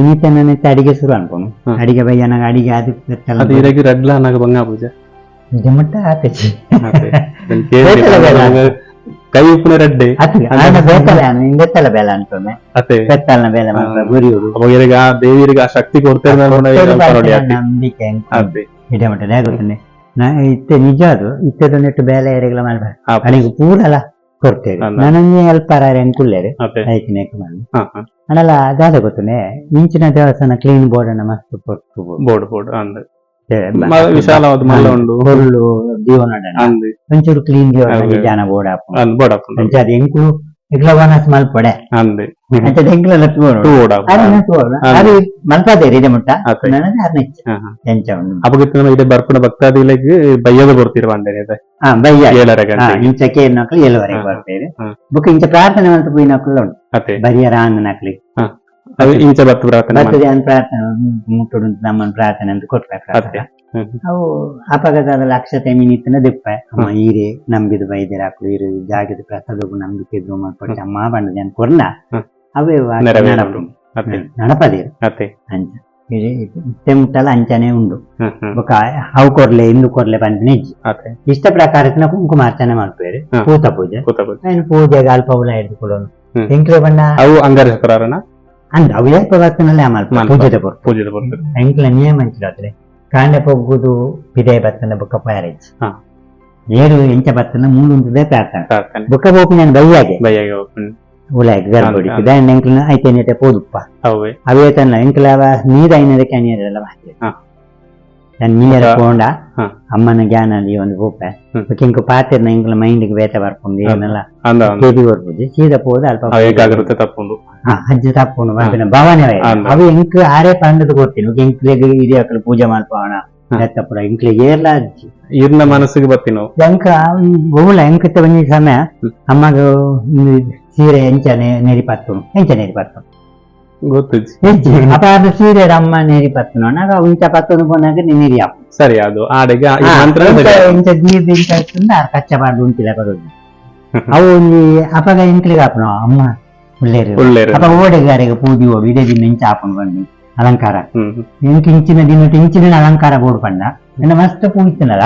ಇನಿತ ಅಡಿಗೆ ಶುರು ಅನ್ಪುನು ಅಡಿಗೆ ಬಯ್ಯನಾಗ ಅಡಿಗೆ ಅದು ಅದು ಇರಗಿ ರಡ್ಲ ಅನ್ನಾಗ ಬಂಗ ಪೂಜೆ ನಿಜ ಮಟ್ಟ ಆತಚಿ ಕೈ ಉಪ್ಪುನ ರೆಡ್ಡೆ. ಅತ್ ಆಂಡ ಬೇತಲೆ ಇಂದೆತ್ತಲ ಬೇಲೆ ಅನ್ಕೊಮ್ಮೆ. ಅತೆ. ಪೆತ್ತಲ್ನ ಬೇಲೆ ಮಾತ್ರ ಗುರಿಯುಡು. ಅವಾಗ ಇರೆಗ್ ಆ ದೇವಿರಿಗೆ ಆ ಶಕ್ತಿ ಕೊಡ್ತೇನೆ. ನಂಬಿಕೆ. ಅದೇ. ಇಡೆ ಮಟ್ಟ ಗೊತ್ತನೆ ನಾ ಇತ್ತೆ ನಿಜ ಅದು ಇತ್ತೆದ ನೆಟ್ಟು ಬೇಲೆ ಎರೆಗಳ ಮಲ್ಪ ಅನಿಗೆ ಪೂರಲ ಕೊಡ್ತೇವೆ. ಅಲ್ಲ. ನನಗೆ ಎಲ್ಪರ ಎಂಕುಲ್ಲೇರು. ಅದೇ. ಐಕಿನೇಕ ಮಂದಿ. ಹಾ ಹಾ ಅನಲ್ಲ ದಾದ ಗೊತ್ತನೆ ಇಂಚಿನ ದೇವಸ್ಥಾನ ಕ್ಲೀನ್ ಬೋರ್ಡ್ ಅನ್ನ ಮಸ್ತ್ ಕೊಟ್ಟು. ಬೋರ್ಡ್ ಬೋರ್ಡ್ ಅಂದ್ ವಿಶಾಲವಾದ ಮಲ್ಲ ಉಂಡು. ಹೊರ್ಲು ಜೀವನ. ಅಂದ್. ಒಂಚೂರು ಕ್ಲೀನ್ ಜೀವನ. ಹೌದು. ನಿಜಾನ ಬೋರ್ಡ್ ಆಪುಂಡು. ಅಂದ್ ಬೋರ್ಡ್ ಆಪುಂಡು. ಅಂಚ ಅದು ಎಂಕುಲು ಇಗ್ಲ ವನಸ್ ಮಲ್ಪಡೆ. ಅಂದ್. ಅಂಚ ಎಂಕ್ಲೆಲ್ಲ ತೂವೊಡು. ಟೂ ಬೋರ್ಡ್ ಆಪುಂಡು. ಅರೆನ ತೂವೊಡು. ಅದು ಮಲ್ಪದೇರಿ ಇದೆ ಮುಟ್ಟ. ಅತೆ. ನನಗೆ ಅರ್ನ ಇಚ್ಛೆ. ಹಾ, ಹಾ. ಎಂಚ ಉಂಡು. ಅಪಗಿತ್ತ ನಮ್ಮ ಇದೆ ಬರ್ಪುನ ಭಕ್ತಾದಿಲೆಗ್ ಬಯ್ಯದ ಬರ್ತೀರ ಬಂದೇನೆ. ಹಾ ಬಯ್ಯ. 7:30 ಹಾ. ಗಂಟೆಗೆ. ಇಂಚ ಕೇರ್ನಕ್ಲು 7ವರೆಗೆ ಬರ್ತಾರೆ. ಬೊಕ್ಕ ಇಂಚ ಪ್ರಾರ್ಥನೆ ಮಲ್ತ ಪೋಯಿನಕ್ಲು ಉಂಡು. ಅತೆ. ಬರಿಯರ ಆಂದನಕ್ಲಿ. ಅದು ಇಂಚ ಬತ್ತು ಪ್ರಾರ್ಥನೆ. ಬರ್ತದೆ ಅಂತ ಪ್ರಾರ್ಥನೆ ಮುಟ್ಟುಡು ನಮ್ಮನ್ ಪ್ರಾರ್ಥನೆ ಅಂತ ಕೊಟ್ರೆ. ಅತೆ. ಅವು ಅಪಗದ ಅಕ್ಷತೆ ಮಿನಿತ್ತನ ದಿಪ್ಪ ಅಮ್ಮ ಈರೆ ನಂಬಿದ ಬೈದಿರ ಹಾಕ್ಲು ಇರು ಜಾಗದ ಪ್ರಸಾದವು ನಂಬಿಕೆ ಇದ್ದು ಮಲ್ಪೊಚ್ಚ ಅಮ್ಮ ಬಂಡದ ಅಂತ ಕೊರ್ನ. ಅವೇ ನೆರವೇರುಂಡು. ಅತೆ. ನಡಪದೇರು. ಅತೆ. ಅಂಚ ಇತ್ತೆ ಮುಟ್ಟಲ ಅಂಚನೆ ಉಂಡು. ಹ್ಮ್ ಹ್ಮ್ ಬೊಕ್ಕ ಅವು ಕೊರ್ಲೆ ಇಂದು ಕೊರ್ಲೆ ಪನ್ಪಿನ ಇಜ್ಜಿ. ಅತೆ. ಇಷ್ಟ ಪ್ರಕಾರ ಕುಂಕುಮಾರ್ಚನೆ ಮಲ್ಪೇರು. ಪೂತ ಪೂಜೆ. ಕೂತ ಪೂಜೆ. ಐನ್ ಪೂಜೆಗೆ ಅಲ್ಪ ಉಲ ಹಿಡಿದುಕೊಳ್ಳೋನು. ಎಂಕ್ಲೆ ಬಣ್ಣ. ಅವು ಅಂಗಾರ ಶುಕ್ರವಾರನ? ಅಂದ್ ಅವು ಏಲ್ಪ ಬರ್ತನಲ್ಲೇ ಮಲ್ಪ. ಮಲ್ಪ. ಪೂಜೆದ ಪೊರ್ತು. ಪೂಜೆದ ಬರ್ತದೆ. ಎಂಕ್ಲ ನಿಯಮ ಅಂಚಿದಾತ್ರೆ ಕಾಂಡೆ ಪೊಗ್ಗುದು ಪಿದೈ ಬತ್ತನ ಬೊಕ್ಕ ಪ್ಯಾರೇಜ್. ಏರು ಎಂಚ ಬತ್ತನ ಮೂಲುಂತದೇ ಪ್ರಾರ್ಥನೆ. ಪ್ರಾರ್ಥನೆ. ಬೊಕ್ಕ ಪೋಪಿ ನಾನು ಬಯ್ಯಾಗೆ. ಬಯ್ಯಾಗೆ ಹೋಗ್ತೀನಿ. ಉಲಾಗ್ ಗರ್ಭಗುಡಿ. ದಾಯನ ಎಂಕ್ಲ ಐತೇನೇಟೆ ಪೋದುಪ್ಪ. ಅವೇ. ಅವೇ ತನ್ನ ಎಂಕ್ಲ ನೀರು ಐನದಕ್ಕೆ ಅನಿಯರೆಲ್ಲ ಬಾಕಿ. ನಾನು ನೀರ ಪೋಂಡ. ಅಮ್ಮನ ಜ್ಞಾನ ಅಲ್ಲಿ ಒಂದು ಪೋಪೆ. ಬೊಕ್ಕ ಇಂಕು ಪಾತಿರ್ನ ಎಂಕ್ಲ ಮೈಂಡ್ಗೆ ಬೇತೆ ಬರ್ಪುಂಡು ಏನೆಲ್ಲ. ಅಂದ ಅಂದ. ಕೆಬಿ ಬರ್ಪುಜಿ ಸೀದಾ ಪೋದು ಅಲ್ಪ. ಅವು ಏಕಾಗ್ರತೆ ತಪ್ಪುಂಡು. ಹಾ, ಅಜ್ಜ ತಪ್ಪುಂಡು ಬರ್ಪಿನ ಭಾವನೆ. ಅವು ಎಂಕ್ ಆರೇ ಪಂಡದು ಕೊಡ್ತೀನಿ ಎಂಕ್ಲೆಗ್ ಹಿರಿಯಕ್ಲು ಪೂಜೆ ಮಲ್ಪವಣ. ಎತ್ತಪುರ ಎಂಕ್ಲೆಗ್ ಏರ್ಲ ಅಜ್ಜಿ. ಇರ್ನ ಮನಸ್ಸಿಗೆ ಬತ್ತಿನವು. ಎಂಕ ಬೋಲ ಎಂಕത്തെ ಒಂಜಿ ಸಮಯ ಅಮ್ಮಗ ಇಂದು ಸೀರೆ ಎಂಚನೆ ನೆರಿ ಪತ್ತುನು ಎಂಚ ನೆರಿ ಪತ್ತುನು. ಗೊತ್ತಿಜ್ಜಿ. ಎಂಚಿ ಅಪ ಅದು ಸೀರೆ ಅಮ್ಮ ನೆರಿ ಪತ್ತುನು ನಾಗ ಉಂಚ ಪತ್ತುನು ಪೋನಾಗ ನೆರಿ ಆಪು. ಸರಿ ಅದು ಆಡೆಗೆ ಈ ಮಂತ್ರ ಸರಿ. ಇಂಚ ದೀರ್ಘ ಇಂಚ ಇತ್ತುಂಡ ಆ ಕಚ್ಚ ಪಾಡ್ದು ಉಂತಿಲ ಬರೋದು ಅವು ಒಂಜಿ ಅಪಗ ಎಂಕ್ಲೆಗ್ ಆಪುನು ಅಮ್ಮ ಉಲ್ಲೇರು. ಒಳ್ಳೇರು. ಅಪ ಓಡೆಗಾರೆಗೆ ಪೂಜೆ ಓಡು ಇದೇ ದಿನ ಇಂಚ ಆಪುನು ಬಂದು ಅಲಂಕಾರ. ಎಂಕ್ ಇಂಚಿನ ದಿನ ಇಂಚಿನ ಅಲಂಕಾರ ಬೋಡು ಪಂಡ ಎನ್ನ ಮಸ್ತ್ ಪೂಜಿತನಲ್ಲ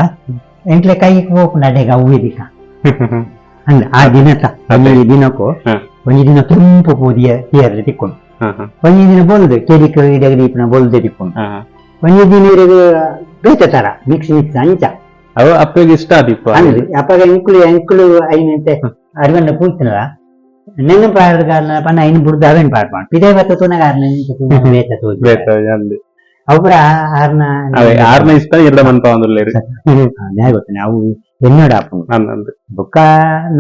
ಎಂಕ್ಲೆ ಕೈಗೆ ಪೋಪುಂಡು ಅಡೆಗೆ ಅವು ದಿಕ್ಕ ಅಂದ್ ಆ ದಿನತ ಒಂಜಿ ದಿನಕ್ಕೂ ಒಂಜಿ ದಿನ ಕೆಂಪು ಪೂದಿಯ ತೀಯರ್ರೆ ತಿಕ್ಕೊಂಡು. ಹಾ ಹಾ ಒಂಜಿ ದಿನ ಬೊಲ್ದು ಕೆರಿಕ್ ಇಡಗ್ ದೀಪನ ಬೊಲ್ದು ತಿಕ್ಕೊಂಡು. ಹಾ ಒಂಜಿ ದಿನ ಇರೆಗ್ ಬೇತೆ ತರ ಮಿಕ್ಸ್ ಮಿಕ್ಸ್ ಅಂಚ. ಅವು ಅಪ್ಪಗೆ ಇಷ್ಟ ಆದಿಪ್ಪ. ಅಂದ್ ಅಪಗ ಎಂಕುಲು ಎಂಕುಲು ಐನಂತೆ ಅರಿವನ್ನ ಪೂಜ್ತನಲ್ಲ ನೆನ್ನ ಪಾಡ್ದ ಕಾರಣ ಪನ್ನ ಐನ್ ಬುಡ್ದು ಅವೇನ್ ಪಾಡ್ಪಾಂಡ್ ಪಿದೈ ಬತ್ತ ತೂನಗ ಆರ್ನ ಬೇತೆ ತೋಜು. ಬೇತ ಅಂದ್. ಅವು ಆರ್ನ. ಅವೇ ಆರ್ನ ಇಷ್ಟ ಇರ್ದ ಮನ್ಪ ಒಂದುಲ್ಲೇರು. ನ್ಯಾಯ ಗೊತ್ತನೆ ಅವು ಎನ್ನೋಡ ಆಪುಂಡು. ಅಂದ್ ಅಂದ್. ಬೊಕ್ಕ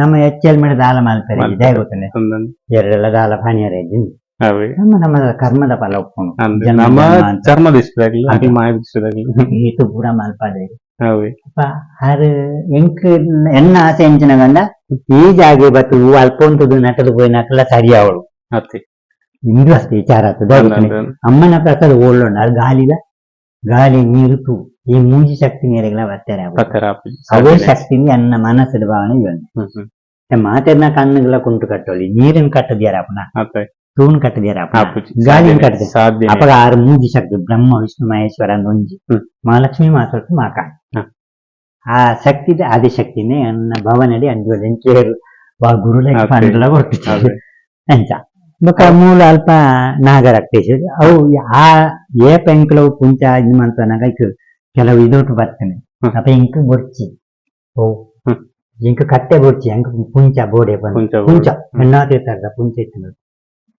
ನಮ್ಮ ಎಚ್ಚೆಲ್ ಮೇಲೆ ದಾಲ ಮಲ್ಪೆರೆ ಇದೇ ಗೊತ್ತನೆ. ಅಂದ್ ಅಂದ್. ಎರಡೆಲ್ಲ ದಾಲ ಪಾನಿಯರ ಇದ್ದೀನಿ. ಅವೇ. ನಮ್ಮ ನಮ್ಮ ಕರ್ಮದ ಫಲ ಒಪ್ಪುಂಡು. ಅಂದ್. ಜನ್ಮ ನಮ್ಮ ಜನ್ಮಾಂತರ. ಚರ್ಮದ ಇಷ್ಟದಾಗ್ಲಿ ಅಗ್ಲಿ ಮಾಯದ ಇಷ್ಟದಾಗ್ಲಿ. ಏತು ಪೂರ ಮಲ್ಪದೆ. ಅವೇ. ಅಪ್ಪ ಆರು ಎಂಕ್ ಎನ್ನ ಆಸೆ ಎಂಚಿನ ಗಂಡ ಈ ಜಾಗೆ ಬತ್ತು ಹೂ ಅಲ್ಪ ಉಂಟುದು ನಟದು ಪೋಯಿನಕಲ್ಲ ಸರಿ ಅವಳು. ಅತ್ತೆ. ಇಂದು ಅಷ್ಟೇ ವಿಚಾರ ಆಗ್ತದೆ. ಅಂದ್ ಅಂದ್ ಅಂದ್. ಅಮ್ಮನ ಪ್ರಸಾದ ಓಳ್ಳೋಣ ಅದು ಗಾಳಿದ ಗಾಳಿ ನೀರು ತೂ ಈ ಮೂಜಿ ಶಕ್ತಿ ನೀರಿಗೆಲ್ಲ ಬರ್ತಾರೆ ಪತ್ತರ ಆಪುಜಿ. ಅವೇ ಶಕ್ತಿ ಅನ್ನ ಮನಸ್ಸಿನ ಭಾವನೆ ಇವನ್. ಹ್ಮ್ ಹ್ಮ್ ಮಾತೆರ್ನ ಕಣ್ಣುಗಳ ಕುಂಟು ಕಟ್ಟೋಳಿ ನೀರಿನ ಕಟ್ಟದ್ಯಾರ ಅಪ್ಪನ ಅತ್ತೆ. ತೂನ್ ಕಟ್ಟದ್ಯಾರ ಅಪ್ಪನ ಆಪುಜಿ. ಗಾಳಿನ ಕಟ್ಟದೆ. ಸಾಧ್ಯ. ಅಪಗ ಆರು ಮೂಜಿ ಶಕ್ತಿ ಬ್ರಹ್ಮ ವಿಷ್ಣು ಮಹೇಶ್ವರ ಅಂತ ಒಂಜಿ ಮಹಾಲಕ್ಷ್ಮಿ ಮಾತಾಡ್ತು ಮಾಕಾಳಿ. ಆ ಶಕ್ತಿ ಆದಿಶಕ್ತಿನೇ ಅನ್ನ ಭವನಡಿ ಅಂಜುವಲ್ಲಿ ಕೇರು ವಾ ಗುರುಲಕ್ಕೆ ಪಂಡಲ ಕೊಡ್ತಿತ್ತು. ಅಂಚ ಬೊಕ್ಕ ಮೂಲ ಅಲ್ಪ ನಾಗರಕ್ತೇಶ್ವರಿ ಅವು ಆ ಏಪ ಎಂಕ್ಲವು ಪುಂಚ ಇದು ಮಂತನಾಗ ಇಕ್ ಕೆಲವು ಇದೊಟ್ಟು ಬರ್ತೇನೆ. ಅಪ ಇಂಕ್ ಬೊರ್ಚಿ ಓ ಇಂಕ್ ಕಟ್ಟೆ ಬೊರ್ಚಿ ಅಂಕ್ ಪುಂಚ ಬೋಡೆ ಬಂದು ಪುಂಚ ಬೋಡೆ. ಪುಂಚ ಎಣ್ಣಾತಿರ್ತಾರ ಪುಂಚ ಇತ್ತು.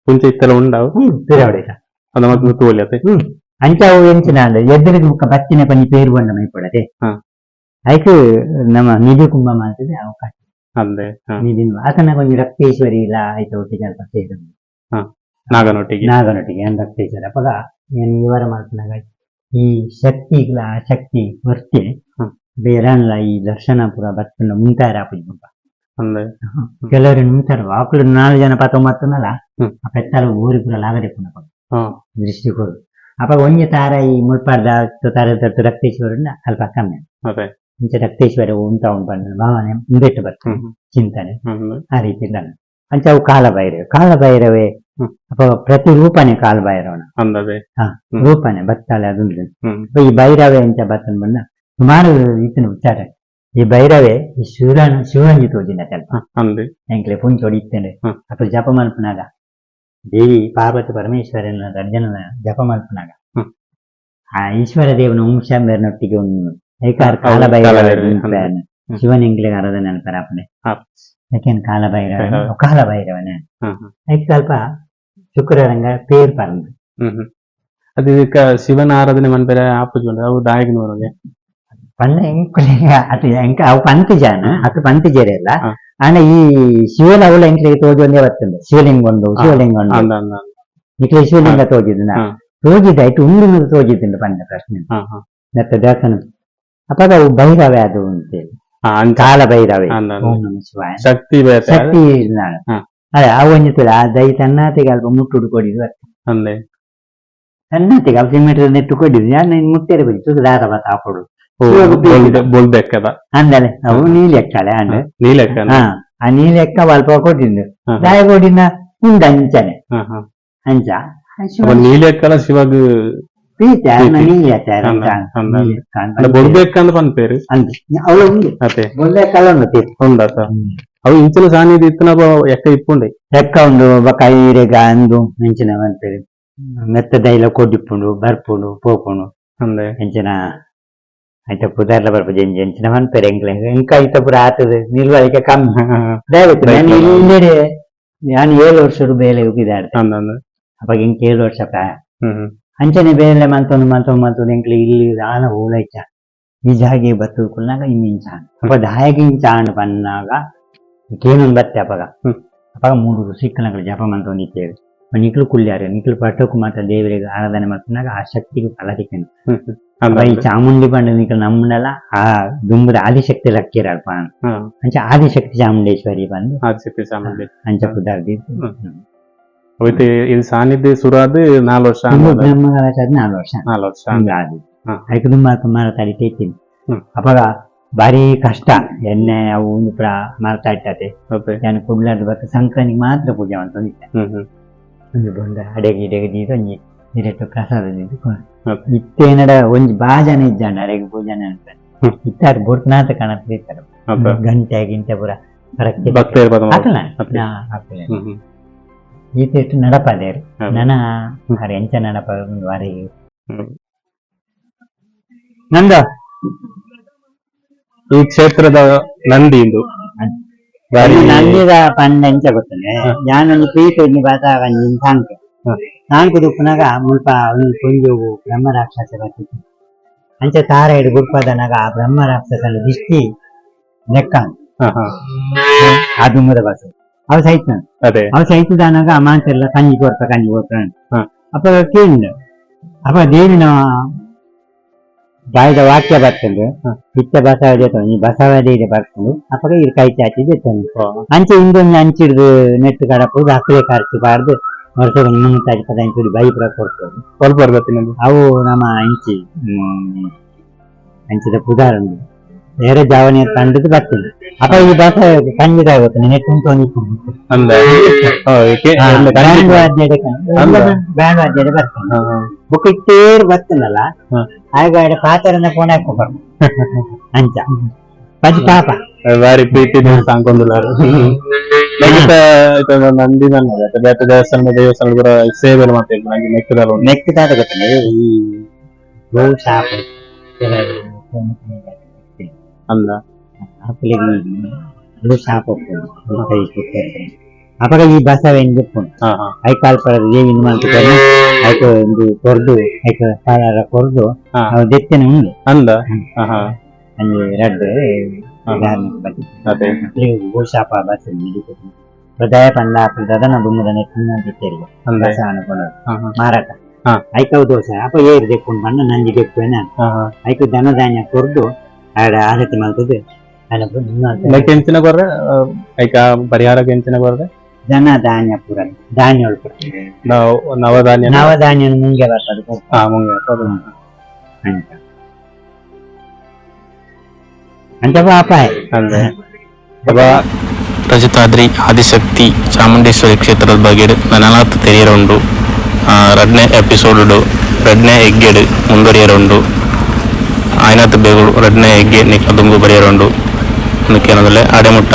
ಪುಂಚ ಇತ್ತೆಲ್ಲ ಉಂಡವು. ಪಿರವಡಿತ. ಅದ ಮತ್ತೆ ತೋಲಿ ಅತ್ತೆ. ಅಂಚ ಅವು ಎಂಚಿನ ಅಂಡ ಎದುರಿಗೆ ಬುಕ್ಕ ಬತ್ತಿನ ಪಂಜಿ ಪೇರು ಬಂಡ ಮೈಪಡದೆ. ಐಕ್ ನಮ್ಮ ನಿಧಿ ಕುಂಭ ಮಾಡ್ತಿದೆ ಅವು ಕಟ್ಟೆ. ಅಂದೆ ಹಾ. ನಿಧಿ ಆತನ ಕೊಂಚ ರಕ್ತೇಶ್ವರಿ ಇಲ್ಲ ಆಯ್ತು ಒಟ್ಟಿಗೆ ಅಲ್ಪ ಸೇರು. ನಾಗನೊಟ್ಟಿಗೆ. ನಾಗನೊಟ್ಟಿಗೆ ಏನ್ ರಕ್ತೇಶ್ವರಿ ಅಪಗ ಏನು ವಿವರ ಮಾಡ್ತನಾಗ ಈ ಶಕ್ತಿಗಳ ಆ ಶಕ್ತಿ ವರ್ತಿ ಬೇರನ್ಲ ಈ ದರ್ಶನ ಪೂರ ಬತ್ತುಂಡ ಮುಂತಾರ ಆಪುಜಿ ಬೊಕ್ಕ. ಅಂದೆ. ಕೆಲವರು ಮುಂತಾರ ಆಕುಲು ನಾಲ್ ಜನ ಪತ್ತೊಂಬತ್ತನಲ್ಲ ಆ ಪೆತ್ತಲ ಊರಿ ಪೂರ ಲಾಗದೆ ಪುನಪ ದೃಷ್ಟಿ ಕೊಡು ಅಪಗ ಒಂಜಿ ತಾರ ಈ ಮುಲ್ಪಾರ್ದ ತಾರ ತಟ್ಟು ರಕ್ತೇಶ್ವರನ ಅಲ್ಪ ಕಮ್ಮಿ. ಅದೇ. ಇಂಚ ರಕ್ತೇಶ್ವರ ಉಂಟ ಉಂಟು ಭಾವನೆ ಮುಂದೆಟ್ಟು ಬರ್ತದೆ ಚಿಂತನೆ. ಆ ರೀತಿ ನಾನು ಅಂಚ ಅವು ಕಾಲಭೈರವ ಕಾಲಭೈರವೇ. ಅಪ್ಪ ಪ್ರತಿರೂಪನೇ ಕಾಲಭೈರವನ. ಅಂದದೆ. ರೂಪನೇ ಬತ್ತಾಳೆ ಅದೊಂದು. ಅಪ್ಪ ಈ ಭೈರವೇ ಅಂತ ಬತ್ತನ ಬಣ್ಣ ಸುಮಾರು ಈತನ ವಿಚಾರ. ಈ ಭೈರವೆ ಈ ಶಿವನ ಶಿವಂಜಿ ತೋಜಿನ ತೆಲ್ಪ. ಅಂದೆ. ಎಂಕ್ಲೆ ಪುಂಚೋಡಿ ಇತ್ತಂಡೆ. ಅప్పుడు ಜಪ ಮಲ್ಪುನಾಗ ದೇವಿ ಪಾರ್ವತಿ ಪರಮೇಶ್ವರನ ರಡ್ಜನ ಜಪ ಮಲ್ಪುನಾಗ ಆ ಈಶ್ವರ ದೇವನ ಅಂಶ ಮೇರ್ನೊಟ್ಟಿಗೆ ಒಂದು ಐಕಾರ ಕಾಲಭೈರವ. ಕಾಲಭೈರವ. ಶಿವನ ಎಂಕ್ಲೆಗ್ ಆರಾಧನೆ ಅನ್ಪರ ಅಪ್ಪನೆ. ಯಾಕೆನ್ ಕಾಲಭೈರವ. ಭೈರವ. ಕಾಲಭೈರವನೇ. ಹ್ಮ್ ಹ್ಮ್. ಐಕ್ ಸ್ವಲ್ಪ ಶುಕ್ರರಂಗ ಪೇರ್ ಪರಂದು. ಹ್ಮ್ ಹ್ಮ್ ಅದು ಇದಕ್ಕ ಶಿವನ ಆರಾಧನೆ ಮನ್ಪೆರೆ ಆಪುಜಿ ಅವು ದಾಯಗನ ಬರೋಗೆ. ಪಂಡ ಎಂಕುಲೆಗ ಅದು ಎಂಕ ಅವು ಪಂತಿ ಜಾನ ಅದು ಪಂತಿ ಜೇರೆಲ್ಲ. ಆಂಡ ಈ ಶಿವನ ಅವಳ ಎಂಕ್ಲೆಗೆ ತೋಜೊಂದೇ ಬರ್ತದೆ, ಶಿವಲಿಂಗ ಉಂಡು, ಶಿವಲಿಂಗ ಉಂಡು. ಅಂದ ಅಂದ. ನಿಕ್ಲೆ ಶಿವಲಿಂಗ ತೋಜಿದ್ನ? ತೋಜಿದ ಆಯ್ತು, ಉಂಡು ತೋಜಿದ್ದುಂಡು ಪಂಡ ಪ್ರಶ್ನೆ. ಹಾ ಹಾ ಮತ್ತೆ ದೇವಸ್ಥಾನ ಅಪಗ ಅವು ಭೈರವೇ ಅದು ಅಂತೇಳಿ. ಅಂಚ. ಕಾಲ ಭೈರವೇ. ಅಂದ ಅಂದ. ಓಂ ನಮಃ ಶಿವಾಯ. ಶಕ್ತಿ ಬೇತೆ. ಶಕ್ತಿ ಇರ್ನಾಳು. ಅದೇ ಅವು ಒಂಜಿ ತುಲೆ ಆ ದೈ ತನ್ನಾತಿಗೆ ಅಲ್ಪ ಮುಟ್ಟುಡು ಕೊಡಿದ್ದು. ಅಂದೆ. ತನ್ನಾತಿಗೆ ಅಲ್ಪ ಸಿಮೆಂಟ್ ನೆಟ್ಟು ಕೊಡಿದ್ದು, ನಾನು ಮುಟ್ಟೇರೆ ಬಜ್ಜಿ ತುದು ದಾರ ಬತ್ತ ಹಾಕೊಡು. ಬೋಲ್ದೆಕ್ಕದ. ಅಂದಲೆ ಅವು ನೀಲಿ ಎಕ್ಕಳೆ ಅಂಡ್. ನೀಲೆಕ್ಕ. ಹಾ, ಆ ನೀಲಿ ಎಕ್ಕ ಅಲ್ಪ ಕೊಟ್ಟಿದ್ದು ದಾಯ ಕೊಡಿನ ಉಂಡು ಅಂಚನೆ. ಹಾ ಹಾ ಅಂಚ ಅವ ನೀಲೆಕ್ಕಲ ಶಿವಗ್. ಪ್ರೀತಿ ಪ್ರೀತಿ. ನೀಲಿ ಅತ್ತ. ಅಂದ, ಅಂದ. ಬೊಡ್ಬೇಕಂದ್ ಪನ್ಪೇರು. ಅಂದ ಅವಳು ಉಂಡು. ಅತೆ. ಬೊಲ್ಲೆಕ್ಕಲ ಉಂಡು ತೀರ್ಥ. ಉಂಡತ, ಅವು ಇಂಚಿನ ಸಾನ್ನಿಧ್ಯ ಇತ್ತನ ಎಕ್ಕ ಇಪ್ಪುಂಡೆ. ಎಕ್ಕ ಉಂಡು, ಬೊಕ ಈರೆಗ ಅಂದು ಮೆಂಚಿನ ಮಂತೇಳಿ ಮೆತ್ತ ದೈಲ ಕೊಡಿಪ್ಪುಂಡು, ಬರ್ಪುಂಡು, ಪೋಪುಂಡು. ಅಂದೆ. ಎಂಚಿನ ಐತ ಪುದಾರ್ಲ ಬರ್ಪುಜಿ, ಎಂಚ ಎಂಚಿನ ಮನ್ಪೆರೆ ಎಂಕ್ಲೆ ಎಂಕ ಐತ ಪೂರ ಆತದ ನಿಲ್ವಳಿಕೆ ಕಮ್ಮಿ ದಯವಿಟ್ಟು. ನಾನು ಇಲ್ಲೆಡೆ ನಾನು 7 ವರ್ಷ ಬೇಲೆ ಉಗಿದಾಡ್ತೆ. ಅಂದ ಅಂದ. ಅವಾಗ ಇಂಕ 7 ವರ್ಷ ಪ್ರಾಯ. ಹ್ಮ್ ಹ್ಮ್ ಅಂಚನೆ ಬೇಲೆ ಮಲ್ತೊಂದು ಮಲ್ತೊಂದು ಮಲ್ತೊಂದು ಎಂಕ್ಲೆ ಇಲ್ಲಿ ದಾನ ಓಲೈಚ ಈ ಜಾಗೆ ಬತ್ತು ಕುಲ್ನಾಗ ಇನ್ನು ಇಂಚ ಅಪ್ಪ ದಾಯಗೆ ಇಂಚ ಆಂಡ್ ಪನ್ನಾಗ ಕೇನೊಂದು ಬತ್ತೆ ಅಪಗ. ಅಪಗ ಮೂರು ಸಿಕ್ಕನಗಳು ಜಪ ಮಲ್ತೊಂದು ಇತ್ತೇವೆ, ನಿಕ್ಲು ಕುಲ್ಯಾರೆ ನಿಕ್ಲು ಪಟ್ಟೋಕು ಮಾತ್ರ ದೇವರಿಗೆ ಆರಾಧನೆ ಮಲ್ಪನಾಗ ಆ ಶಕ್ತಿಗೆ ಫಲ ತಿಕ್ಕನು. ಹ್ಮ್ ಹ್ಮ್ ಅಂದ. ಈ ಚಾಮುಂಡಿ ಪಂಡ ನಿಕ್ಲು ನಮ್ಮನೆಲ್ಲ ಆ ದುಂಬುದ ಆದಿಶಕ್ತಿ ಲಕ್ಕಿರಲ್ಪ. ಅಂಚ ಆದಿಶಕ್ತಿ ಚಾಮುಂಡೇಶ್ವರಿ ಬಂದು. ಆದಿಶಕ್ತಿ ಚಾಮುಂಡಿ. ಅಂಚ ಪುದಾರ್ದಿ. ಅವತ್ತು ಇದು ಸಾನ್ನಿಧ್ಯ ಶುರು ಆದ್ 4 ವರ್ಷ ಆಂಡ್. ಬ್ರಹ್ಮಕಲಶ 4 ವರ್ಷ. 4 ವರ್ಷ. ಅದು ಐಕ್ ದುಂಬ ಮರ ತಡಿತೇ ಇತ್ತೀನಿ. ಅಪಗ ಭಾರಿ ಕಷ್ಟ, ಎಣ್ಣೆ ಅವು ಒಂದು ಪೂರ ಮರತ ಇಟ್ಟತೆ. ನಾನು ಕುಡ್ಲಾರ್ದು ಬತ್ತ ಸಂಕ್ರಾಂತಿಗೆ ಮಾತ್ರ ಪೂಜೆ ಮಾಡ್ಕೊಂಡಿದ್ದೆ. ಹ್ಮ್ ಹ್ಮ್ ಒಂದು ಬೊಂಡ ಅಡೆಗೆ ಇಡೆಗೆ ದೀದು ಒಂಜಿ ಇರೆಟ್ಟು ಪ್ರಸಾದ ದೀದು. ಅದೇ. ಇತ್ತೇನಡ ಒಂಜಿ ಬಾಜನ ಇಜ್ಜಾಂಡ ಅಡೆಗೆ ಪೂಜನೆ ಅಂತ. ಇತ್ತಾರು ಬೊಟ್ನಾಥ ಕಣತ್ ಇತ್ತಾರೆ. ಗಂಟೆ ಗಿಂಟೆ ಪೂರ ಬರಕ್ಕೆ. ಭಕ್ತರು ಬದ. ಹಾಕಲ. ಅದೇ. ಹಾಕಲ. ಹ್ಮ್ ಹ್ಮ್ ಈತ ನಡಪದೇರು. ನನ ಅರೆ ಎಂಚ ನಡಪ ವಾರಿ. ನಂದ. ಈ ಕ್ಷೇತ್ರದ ನಂದಿ ಇಂದು ಬಾರಿ. ನಂದಿದ ಪಂಡ ಎಂಚ ಗೊತ್ತನೆ, ಯಾನೊಂದು ಪೀಠ ಇನ್ನು ಬಾತ ಸಾಂಕ್. ನಾಲ್ಕು ದುಪ್ಪುನಾಗ ಮುಲ್ಪ ಒಂದು ಪೊಂಜೋವು ಬ್ರಹ್ಮ ರಾಕ್ಷಸ ಬರ್ತಿತ್ತು. ಅಂಚ ತಾರ ಹಿಡು ಗುಡ್ಪದನಾಗ ಆ ಬ್ರಹ್ಮ ರಾಕ್ಷಸನ ದಿಷ್ಟಿ ಲೆಕ್ಕ. ಹಾ ಹಾ ಆ ದುಮ್ಮದ ಬಾಸ ಅವ ಸೈತ. ಅವ ಸೈತದಾನಾಗ ಅಮಾಂತೆಲ್ಲ ಕಂಜಿ ಕೊರ್ಪ, ಕಂಜಿ ಕೊರ್ಪ. ಅಪ್ಪ ಕೇಂದ್ರ ಅಪ್ಪ ದೇವಿನ ಬಾಯಿದ ವಾಕ್ಯ ಬರ್ತಂಡು. ಇತ್ತ ಬಸವ ದೇತನು, ಈ ಬಸವ ದೇವಿ ಬರ್ತಂಡು. ಅಪ್ಪಗ ಇರ್ ಕೈ ಚಾಚಿ ದೇತನು. ಅಂಚೆ ಇಂದೊಂದು ಅಂಚಿಡ್ದು ನೆಟ್ಟು ಕಡಪು ಅಕ್ಕಲೆ ಖರ್ಚು ಪಾಡ್ದು ವರ್ಷ 315 ಚೂಡಿ ಬೈ ಪೂರ ಕೊಡ್ತದೆ. ಸ್ವಲ್ಪ ಬರ್ತದೆ ನಂದು. ಅವು ನಮ್ಮ ಅಂಚಿ ಅಂಚಿದ ಪುದಾರ್ ಉಂಡು, ಬೇರೆ ಜಾವನೀರು ಕಂಡದ್ದು ಬರ್ತದೆ. ಅಪ್ಪ ಈ ಬಸ ಕಂಡಿದ ಆಗುತ್ತೆ ನೆಟ್ಟು ಉಂಟು ಒಂದು. ಅಂದ ಬ್ಯಾಂಡ್ ವಾದ್ಯಡೆ, ಬ್ಯಾಂಡ್ ವಾದ್ಯಡೆ ಬರ್ತದೆ. ಬುಕ್ ಇತ್ತೇರು ಬರ್ತದಲ್ಲ. ಆಗ ಪಾತ್ರನ ಫೋನ್ ಹಾಕೋ ಅಂಚ ಪಂಚ ಪಾಪ. ಬಾರಿ ಪ್ರೀತಿ ಸಾಂಕೊಂದುಲಾರು. ನಂದಿ ನನ್ನ ಬೇತೆ ದೇವಸ್ಥಾನ ದೇವಸ್ಥಾನ ಕೂಡ ಸೇವೆ ಮಾಡ್ತಾ ನಂಗೆ ನೆಕ್ಕದಲ್ಲ ಉಂಟು. ನೆಕ್ಕದಾದ ಗೊತ್ತಲ್ಲ ಈ ಗೋ ಶಾಪ. ಅಂದ. ಗೋ ಶಾಪ ಅಪಗ ಈ ಬಸವ ಎಂದಿಪ್ಪುಂಡು. ಹಾ ಹಾ ಐಕಾಲ್ ಪರದ ದೇವಿ ಮಾಡ್ತಾರೆ, ಐಕ ಒಂದು ಕೊರ್ದು ಐಕ ಪಾಲಾರ ಕೊರ್ದು. ಅವು ದೆತ್ತನೆ ಉಂಡು. ಅಂದ ಹಾ ಹಾ ಅಲ್ಲಿ ರಡ್ಡು. ಅದೇ. ಗೋ ಶಾಪ ಬರ್ತದೆ. ಹೃದಯ ಪಂಡ ದದನ ದುಮ್ಮದ ನೆಟ್ಟಿನ ದಿತ್ತೇರಿ. ಅಂದ. ಬಸವನ ಕೊಡೋದು ಹಾ ಹಾ ಮಾರಾಟ. ಐಕವು ದೋಸೆ ಅಪ್ಪ ಏರು ದೆಕ್ಕೊಂಡು ಬಣ್ಣ ನಂಜಿ ದೆಕ್ಕುವೇನ. ಹಾ ಹಾ ಐಕು ದನ ಧಾನ್ಯ ಕೊರ್ದು ಆಡ ಆರತಿ ಮಾಡ್ತದೆ. ಕೆಂಚಿನ ಬರ್ರೆ ಐಕ ಪರಿಹಾರ ಕೆಂಚಿನ ಬರ್ರೆ. ದನ ಧಾನ್ಯ ಪೂರ ಧಾನ್ಯ ಒಳಪಟ್ಟು. ನಾವು ನವಧಾನ್ಯ. ನವಧಾನ್ಯ ಮುಂಗೆ ಬರ್ತದೆ. ಹಾ, ಮುಂಗೆ. ಅಂತ ಅಂತ ಪಾಪ. ಅಂದ್ರೆ ಅಬ್ಬ. ರಜತಾದ್ರಿ ಆದಿಶಕ್ತಿ ಚಾಮುಂಡೇಶ್ವರಿ ಕ್ಷೇತ್ರದ ಬಗ್ಗೆ ನನಲಾತ್ ತೆರಿಯರ ಉಂಡು. ರಡ್ನೇ ಎಪಿಸೋಡ್ ರಡ್ನೇ ಎಗ್ಗೆಡ್ ಮುಂದುವರಿಯರ ಉಂಡು. ಆಯಿನಾತ್ ಬೇಗೊಡು ರಡ್ಡನೆ ಎಗ್ಗೆ ನಿಕ್ಲ ದುಂಬು ಬರಿಯರೆ ಉಂಡು. ಉಂದು ಕೇನೊಂದುಲ್ಲೆ ಆಡೆ ಮುಟ್ಟ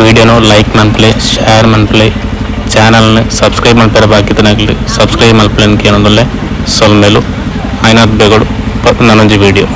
ವಿಡಿಯೋನು ಲೈಕ್ ಮನ್ಪುಲೆ, ಶೇರ್ ಮನ್ಪುಲೆ, ಚಾನಲ್ ನು ಸಬ್ಸ್ಕ್ರೈಬ್ ಮನ್ಪೆರೆ ಬಾಕಿ ಇತ್ತಿನಕ್ಲ್ ಸಬ್ಸ್ಕ್ರೈಬ್ ಮನ್ಪುಲೆ ಕೇನೊಂದುಲ್ಲೆ. ಸೊಲ್ಮೆಲು. ಆಯಿನಾತ್ ಬೇಗೊಡು ನನೊಂಜಿ ವಿಡಿಯೋ.